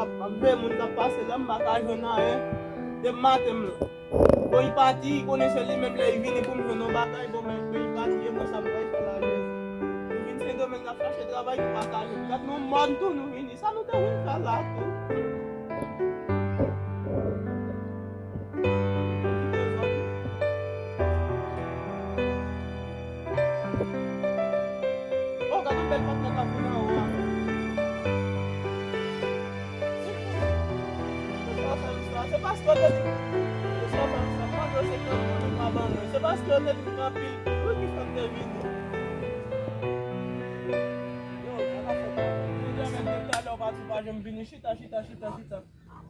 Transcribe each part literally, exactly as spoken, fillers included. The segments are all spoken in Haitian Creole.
M ap veye moun k ap pase la, m pa ka jwenn anyen. Depi maten m la. Bon, li pati, li konnen se li menm lè li vini pou m jwenn yon bagay. Bon, men, men li pati, e mwen sa m pral fè la, Jezi. Nou vin Sendomeng, n ap chache travay, nou pa ka jwenn. Gad nou mòn tou, nou vini. Sa nou te vin fè la tou? Oh, gad yon bèl patnè k ap vin anwo a. Poukisa w fè m sa? Se paske w te di m, poukisa w fè m sa? M mande w senkant goud, ou pa ban mwen. Se paske w te di m gen anpil kou ki fè m te vini. Yo, sa ka fè m. Depi talè w pati, w pa janm vini. Chita, chita, chita, chita.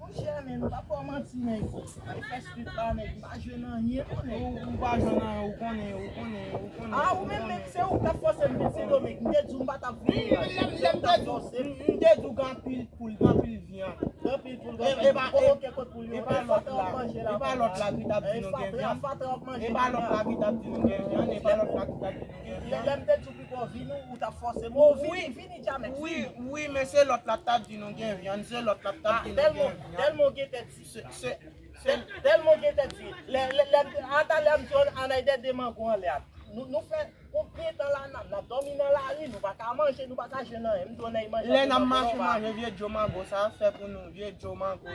Monchè, men, m p ap ba w manti, nèg. Al fè swit la, nèg. M pa jwenn anyen, non, nèg. Ou, ou pa jwenn anyen, ou konnen, ou konnen, ou konnen. Ah, ou menm, men, se ou k t ap fòse m vin Sendomeng. M te di w m pa t ap vini la. Se ou k t ap fòse m. M te di w gen anpil poul, gen anpil vyann. Gen anpil poul, gen anpil vyann. Poko gen kot poul yo. E pa lòt la. E pa lòt la ki t ap di nou gen vyann. E pa lòt la ki t ap di nou gen vyann. E pa lòt la ki t ap di nou gen vyann. Lè, lè m te di w poko vini, ou t ap fòse m. O, vini, vini, Jamex, vini. Wi, men se lòt la t ap di nou gen vyann, se lòt la t ap di nou gen vyann. Tèlman w gen tèt di. Se, se, se, tèlman w gen tèt di. Lè, lè, lè, a talè m di w ann al dèyè de mango anlè a. Nou, nou fè konbyen tan la n ap, n ap dòmi nan lari, nou pa ka manje, nou pa ka jwenn anyen. M di w ann al manje. Lè n ap mache manje vye djo mango sa, fè pou nou, vye djo mango.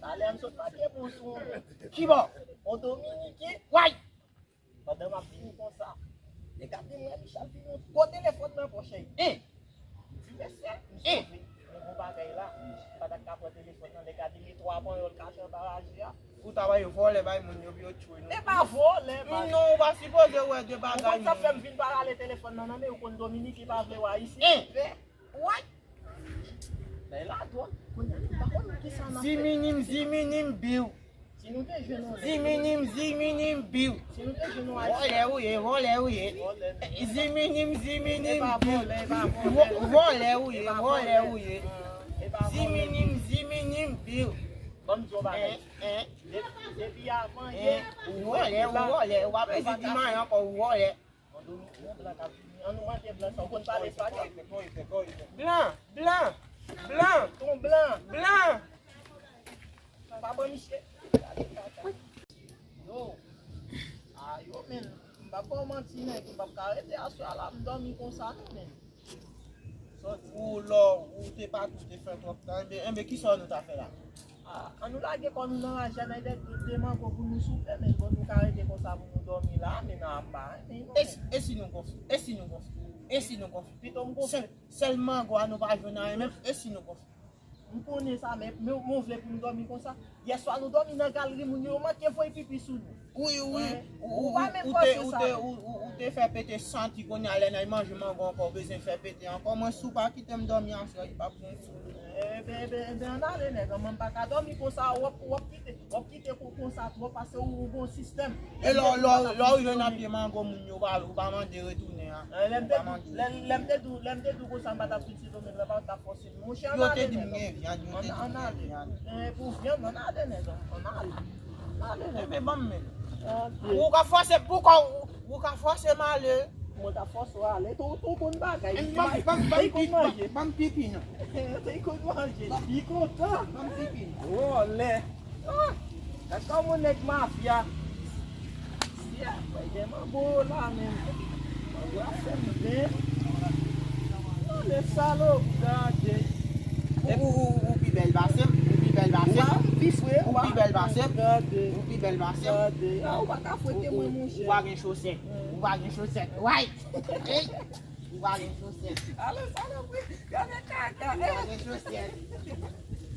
Talè m sot make bon sou yon. Kibò? On Dominiken. Way! Pandan m ap vini konsa, nèg la di m wè Michel vini, yon gwo telefòn nan pòch li. Di mesye, misye vin, mwen gon bagay la. M pa t ap ka pran telefòn nan, nèg la di m gen twa panyòl kache anba raje a. Ou ta bay yo vòlè, bay moun yo pou yo tchwe nou. E pa vòlè, man. Non, ou pa sipoze wè de bagay. Ou konn sa fè m vin pa rale telefòn nan nan men, ou konn Dominiken pa vle wè Ayisyen. Fè. Way! Lè la dwòl, kounye a nou pa konn kisa n ap fè. Ziminim, ziminim, biw. Si nou te jwenn yon nèg. Ziminim, ziminim, biw. Si nou te jwenn yon Ayisyen. Vòlè ou ye, vòlè ou ye. Vòlè. Ziminim, ziminim, biw. E pa vòlè, e pa vòlè. Vò-, vòlè ou ye, vòlè ou ye. E pa vòlè. Ziminim, ziminim, biw. Ban m di w yon bagay. Depi, depi avan yè, ou vòlè, ou vòlè. Ou pa bezwen di m anyen ankò, ou vòlè. Yon blan k ap vini. An nou mande blan sa. Ou konn pale espanyòl? Blan, blan, blan. Ton blan. Blan. Pa ban misye. Yo. A yo, men. M p ap ba w manti, nèg. M p ap ka rete aswè a la, m dòmi konsa, non, men. Sòti. Ou lò, ou te pati, ou te fè twòp tan. Enben, enben, kisa nou ta fè la? Ah, an nou lage kò nou nan raje a, n al dèyè de mango pou nou souple, men bon, nou ka rete konsa pou nou dòmi la, men nan apa, hein, men non. E si, e si nou gonfle? E si nou gonfle? E si nou gonfle? Pito m gonfle. Sèl, sèl mango a nou pa jwenn anyen menm, e si nou gonfle? M konnen sa, men, men, men w vle pou nou dòmi konsa? Yèswa nou dòmi nan galri, moun yo manke voye pipi sou nou. Wi, wi. Ou, ou, ou pa menm panse sa. Ou te, ou, ou, ou te fè pete santi, kounye a lè n al manje mango ankò, ou bezwen fè pete ankò. Mwen, si w pa kite m dòmi aswè, li p ap gen sou. Enben, enben, enben, ann ale, nèg. Mwen, m pa ka dòmi konsa, w ap, w ap kite, w ap kite kou konsa twòp, paske ou, ou gon sistèm. E lè, lè, lè w jwenn nan pye mango moun yo, ou pa, ou pa mande retounen an. Lè m te di w, lè, lè m te di w, lè m te di w konsa, m pa t ap vin Sendomeng la, pa t ap fòse m. Monchè, ann ale, nèg. Yo te di m gen vyann, yo te di m gen vyann. Enben, pou vyann, ann ale, nèg. Ann ale. Ann ale, nèg. Enben, ban m men. Ou ka fòse, poukò ou, ou ka fòse m ale? Mwen ka fòse w ale. Tou, tou konn bagay. Ban m, ban m, ban m pipi, ban m pipi, non. Te konn manje. Li kontan. Ban m pipi, non. Vòlè. Ah! Gad kòman nèg mafya. Sya, bay gen manbo la menm. Manbo a fè m byen. Gade salop, gade. Ou, ou, ou, ou pi bèl pase m, ou pi bèl pase m. Ou pi fre, ou pi bèl pase m. Gade. Ou pi bèl pase m. Gade. Ah, ou pa ka fwete mwen, monchè. Ou pa gen chosèt. Ou pa gen chosèt. Way! Hey! Ou pa gen chosèt. Ale, salopri. Gade kaka. Ou pa gen chosèt.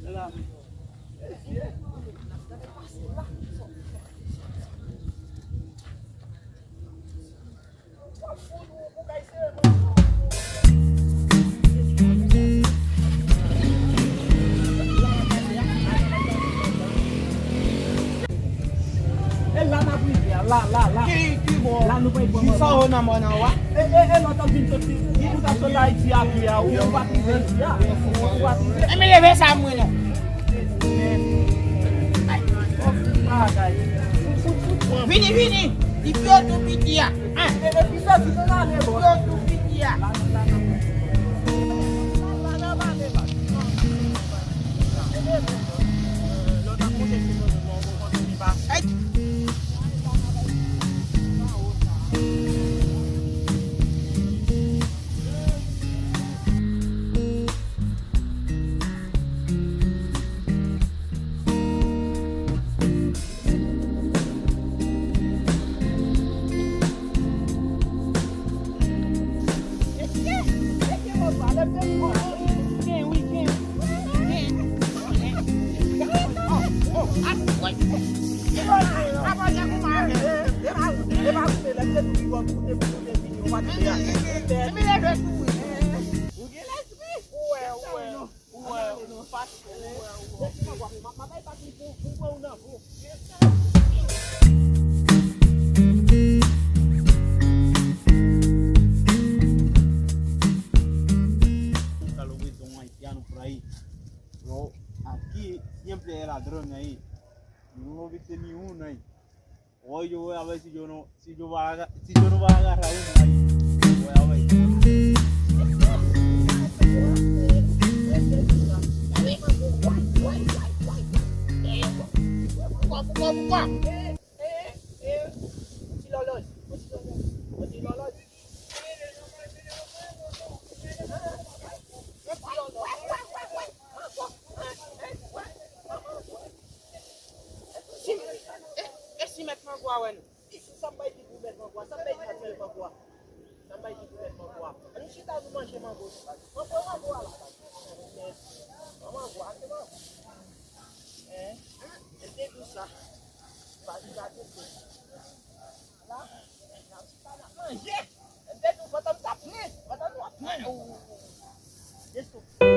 La. E la n ap rive a, la, la, la. Ki, ki bò? La nou pral pran manman. Ki sa yo nan mòn an wa? E, e, e lòt ap vin soti, ou t ap sot Ayiti a pye a, ou, ou pa t rive isi a. Ou pa t rive. E men leve sa mwen non. Bagay. Vini, vini. Li pi wo tou piti a. Hein? E, e pi soti nan ale, bò. Pi wo tou piti a. La, la, la, la. La, la, la, la, la. Ou ap koute pou koute vini, ou pa tande a. Ou gen lespri. Ou wè, ou wè. Ou wè, ou wè. Ou wè, ou wè. Ou pran ou nan vo. Salopri, don haitiano por aí. Yo, aquí siempre es ladrón ahí. No lo viste ni uno ahí. Oye, yo, a ver si yo no, si yo va a, si yo no va a agarrar uno ahí. Voy a ver. Si, e, e si mèt mango a wè nou? Sa m bay di pou mèt mango a, sa m bay di pou mèt mango a, sa m bay di pou mèt mango a. Ann chita nou manje mango nou, baz. Mwen pran mango a la, baz. Pran mango a, se mango. Hein? M te di w sa. Baz, li pa tete. La, n ap chita, n ap manje. M te di w pandan m t ap pran, pandan nou ap pran. Deso.